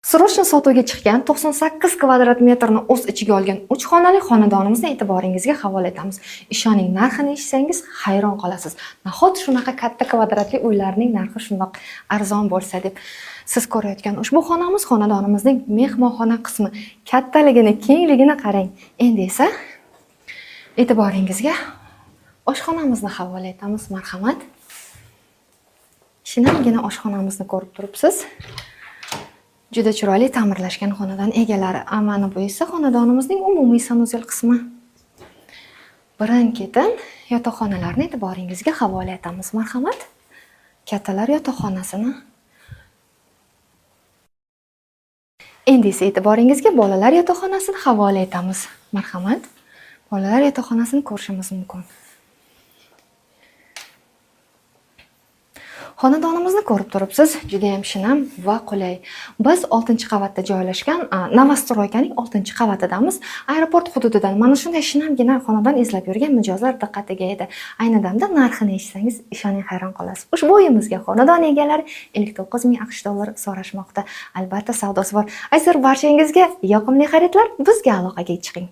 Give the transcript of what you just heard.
Срочно sotuvga chiqqan 98 kvadrat metrni o'z ichiga olgan 3 xonali xonadonimizni e'tiboringizga havola etamiz. Ishoning, narxini eshitsangiz, hayron qolasiz. Nahot shunaqa katta kvadratli uylarning narxi shundoq arzon bo'lsa deb. Siz ko'rayotgan ushbu xonamiz xonadonimizning mehmonxona qismi. Kattaligini, kengligini qarang. Endi esa e'tiboringizga oshxonamizni havola etamiz. Marhamat. Shinamgina oshxonamizni ko'rib turibsiz. Juda chiroyli ta'mirlashgan xonadon egalari. Mana bu esa xonadonimizning umumiy санузел qismi. Birin-ketin yotoqxonalarni e'tiboringizga havola etamiz. Marhamat. Kattalar yotoqxonasini. Endi esa e'tiboringizga bolalar yotoqxonasini havola etamiz. Marhamat. Bolalar yotoqxonasini ko'rishimiz mumkin. Xonadonimizni ko'rib turibsiz, juda ham shinam va qulay. Biz 6-qavatda joylashgan новостройка ning 6-qavatidamiz. Aeroport hududidan mana shunday shinamgina xonadon izlab yurgan mijozlar diqqatiga edi. Ayni damda narxini eshitsangiz, ishoning, hayron qolasiz. Ushbu uyimizga xonadon egalari 59 ming AQSh dollari so'rashmoqda. Albatta, savdosi bor. Azizlar, barchangizga yoqimli xaridlar, bizga aloqaga chiqing.